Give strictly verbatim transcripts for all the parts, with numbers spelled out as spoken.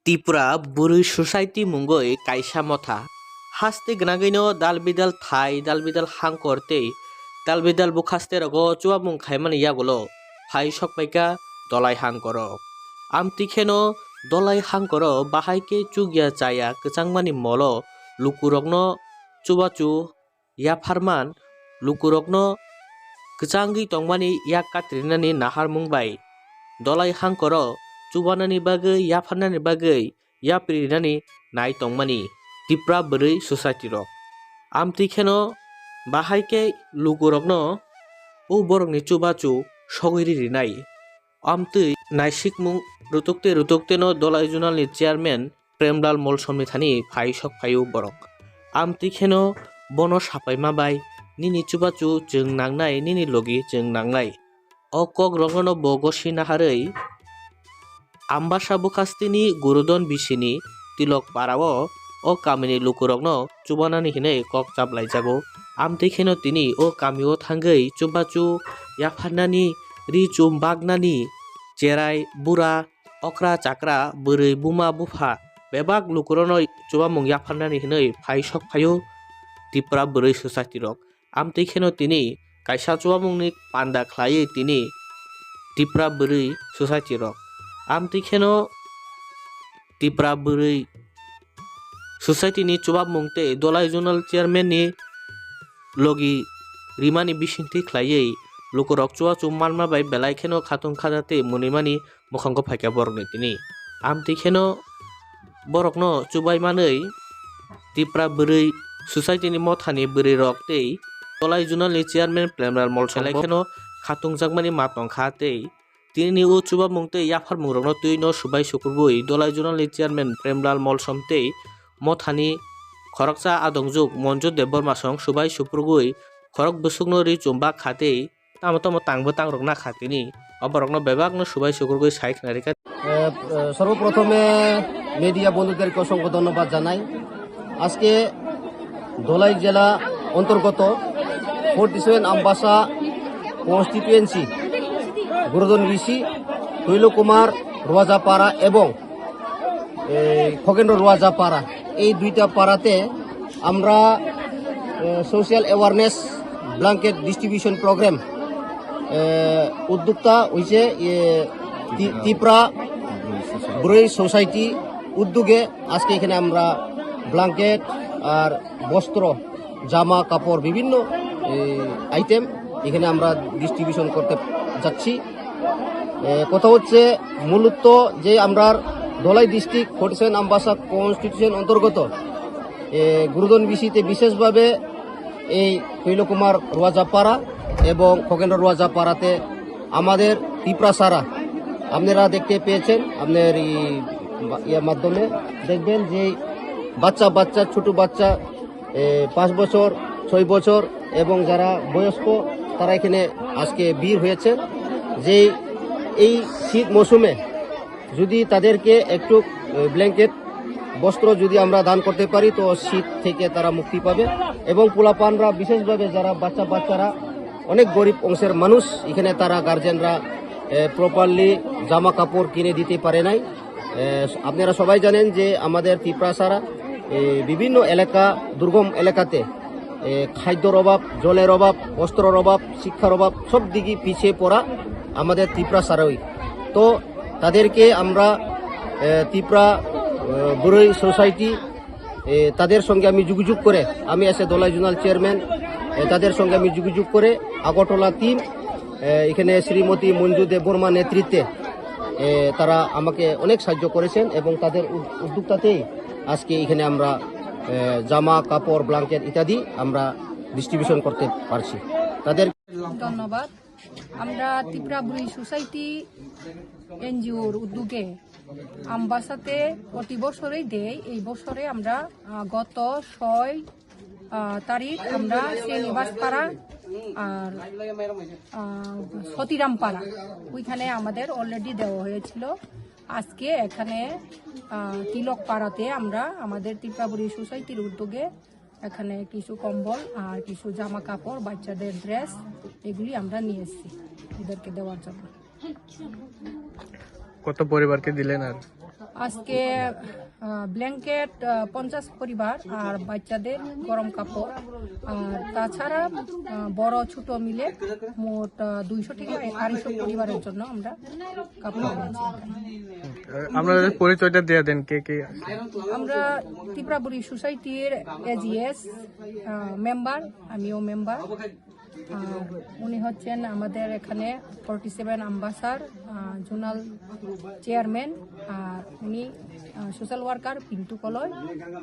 Tipra Bwrwi Society mungwi kaisa motha. Haste gwnangwino dal bidal thai, dal bidal hangkor tei dal bidal bwkhaste rogo chuwamung khaimani yagulo phai sokpaikha Dolai hangkoro. Amtwi kheno Dolai hangkoro bahai khe chukya chaya kwchangmani molo lukurokno chubachu yapharman lukurokno kwchangwi tongmani yak katrinani naharmung bai Dolai hangkoro chubanani bagwi, yapharnani bagwi yapri rinani nai tongmani Tipra Bwrwi Society rok. Amtwi kheno bahai khe lukurokno o borokni chubachu sogwi ri rinai. Amtwi naisikmung rutukte rutukteno Dolai Zonal ni chairman Premlal Molsomni thani phai sok phaio borok. Amtwi kheno bono sapaima bai, "Nini chubachu chwng nangnai, nini logi chwng nangnai." O kok rokno bo gosi naharwi Ambasa bwkhastini Gurudon bisini Tilok parao o kamini lukurokno chubanani hinwi kok chaplaijago. Amtwi kheno tini o kamio thangwi chubachu yapharnani, ri chum baknani, cherai, bura, okra, chakra, bwrwi, buma, bupha bebak lukurokno chubamung yapharnani hinwi phai sok phaio Tipra Bwrwi Society rok. Amtwi kheno tini kaisa chubamungni panda khlaiwi tini Tipra Bwrwi Society rok. Amtwi kheno Tipra Bwrwi Society ni chubamung tei Dolai Zonal Chairman ni logi rimani bisingtwi khlaiwi lukurok chubachu manma bai belai kheno khatung khaja tei mwnwimani mwkhango phaikha borokni tini. Amtwi kheno borokno chubai manwi Tipra Bwrwi Society ni mothani bwrwi rok tei Dolai Zonal ni chairman Premlal Molsom belai kheno khatungjakmani ma tongkha tei tini o chubamung tei yapharmung rokno twi no subai sukurgwi Dolai Zonal ni chairman Premlal Molsom tei mothani khoroksa adongjuk Monju Debbarma song subai sukurgwi khorok bwswkno ri chum bak kha tei tamo tamo tangbo tangrok nakha tini. O borokno bebakno subai sukurgwi sai khna rikha. এ, এ, সর্বপ্রথমে মিডিয়া বন্ধুদেরকে অসংখ্য ধন্যবাদ জানাই। আজকে ধলাই জেলা অন্তর্গত forty seven Ambassa কনস্টিটুয়েন্সি গুরুদন বিসি, তৈল কুমার রোয়াজাপাড়া এবং এই খগেন্দ্র রোয়াজাপাড়া, এই দুইটা পাড়াতে আমরা social awareness blanket distribution programme উদ্যোক্তা হয়েছে এ, তি- ত্রিপুরা ব্রুই সোসাইটি উদ্যোগে আজকে এখানে আমরা ব্ল্যাঙ্কেট আর বস্ত্র, জামা কাপড়, বিভিন্ন আইটেম এখানে আমরা ডিস্ট্রিবিউশন করতে যাচ্ছি। এ, কথা হচ্ছে মূলত যে আমরা Dhalai district forty seven Ambassa constitution অন্তর্গত এ, গুরুদন বিসিতে বিশেষভাবে এই তৈলকুমার রোয়াজাপাড়া এবং খগেন্দ্র রোয়াজাপাড়াতে আমাদের ত্রিপুরা সারা আপনারা দেখতে পেয়েছেন, আপনার এই বা- ইয়ের মাধ্যমে দেখবেন যে এই বাচ্চা বাচ্চা, ছোট বাচ্চা, এ, পাঁচ বছর, ছয় বছর এবং যারা বয়স্ক, তারা এখানে আজকে ভিড় হয়েছে। যে এই শীত মৌসুমে যদি তাদেরকে একটু, এ, ব্ল্যাঙ্কেট, বস্ত্র যদি আমরা দান করতে পারি, তো শীত থেকে তারা মুক্তি পাবে। এবং পোলাপানরা, বিশেষভাবে যারা বাচ্চা বাচ্চারা, অনেক গরিব অংশের মানুষ, এখানে তারা গার্জেনরা প্রপারলি জামা কাপড় কিনে দিতে পারে নাই। এ, আপনারা সবাই জানেন যে আমাদের ত্রিপুরা সারা, এ, বিভিন্ন এলাকা, দুর্গম এলাকাতে, এ, খাদ্যর অভাব, জলের অভাব, বস্ত্রর অভাব, শিক্ষার অভাব, সব দিকই পিছিয়ে পড়া আমাদের ত্রিপুরা সারাই। তো তাদেরকে আমরা, এ, ত্রিপুরা, এ, বড়ই সোসাইটি, এ, তাদের সঙ্গে আমি যোগাযোগ করে, আমি এসে দলাই জোনাল চেয়ারম্যান, এ, তাদের সঙ্গে আমি যোগাযোগ করে আগরতলা টিম, এ, এখানে শ্রীমতী মঞ্জু দেববর্মা নেতৃত্বে, এ, তারা আমাকে অনেক সাহায্য করেছেন এবং তাদের উদ- উদ্যোক্তাতেই আজকে এখানে আমরা, এ, জামা কাপড় ব্ল্যাঙ্কেট ইত্যাদি আমরা ডিস্ট্রিবিউশন করতে পারছি। তাদের ধন্যবাদ। আমরা ত্রিপুরা ব্রুই সোসাইটি এনজিওর উদ্যোগে আমবাসাতে প্রতি বছরই দেই। এই বছরে আমরা, আহ, গত ছয়, আহ, তারিখ আমরা শ্রীনিবাস পাড়া আর, আহ, সতীরাম পাড়া, ওইখানে আমাদের অলরেডি দেওয়া হয়েছিল। আজকে এখানে, আহ, তিলক পাড়াতে আমরা আমাদের ত্রিপুরা ব্রুই সোসাইটির উদ্যোগে এখানে কিছু কম্বল আর কিছু জামা কাপড়, বাচ্চাদের ড্রেস, এগুলি আমরা নিয়ে এসেছি ওদেরকে দেওয়ার জন্য। কত পরিবারকে দিলেন আর? আজকে ব্ল্যাঙ্কেট পঞ্চাশ পরিবার আর বাচ্চাদের গরম কাপড়, আর তাছাড়া আহ, বড় ছোট মিলে মোট দুইশো থেকে আড়াইশো পরিবারের জন্য আমরা কাপড় এনেছি। আপনাদের পরিচয়টা দিয়ে দেন, কে কে? আমরা ত্রিপুরা বুড়ি সোসাইটির এজিএস মেম্বার, আমিও মেম্বার। উনি হচ্ছেন আমাদের এখানে ফর্টি সেভেন আম্বাসার জোনাল চেয়ারম্যান। আর উনি সোশ্যাল ওয়ার্কার পিন্টু কলয়,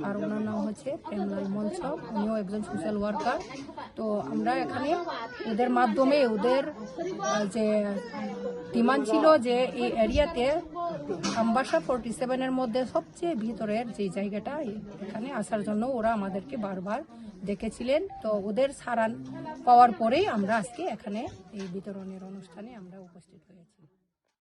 আর ওনার নাম হচ্ছে প্রেমলাল মঞ্চ। উনিও একজন সোশ্যাল ওয়ার্কার। তো আমরা এখানে ওদের মাধ্যমে ওদের আহ, যে ডিমান্ড ছিল যে এই এরিয়াতে আম্বাসা ফর্টি সেভেনের মধ্যে সবচেয়ে ভিতরের যে জায়গাটা, এখানে আসার জন্য ওরা আমাদেরকে বারবার ডেকেছিলেন। তো ওদের সাড়া পাওয়ার পরেই আমরা আজকে এখানে এই বিতরণের অনুষ্ঠানে আমরা উপস্থিত হয়েছি।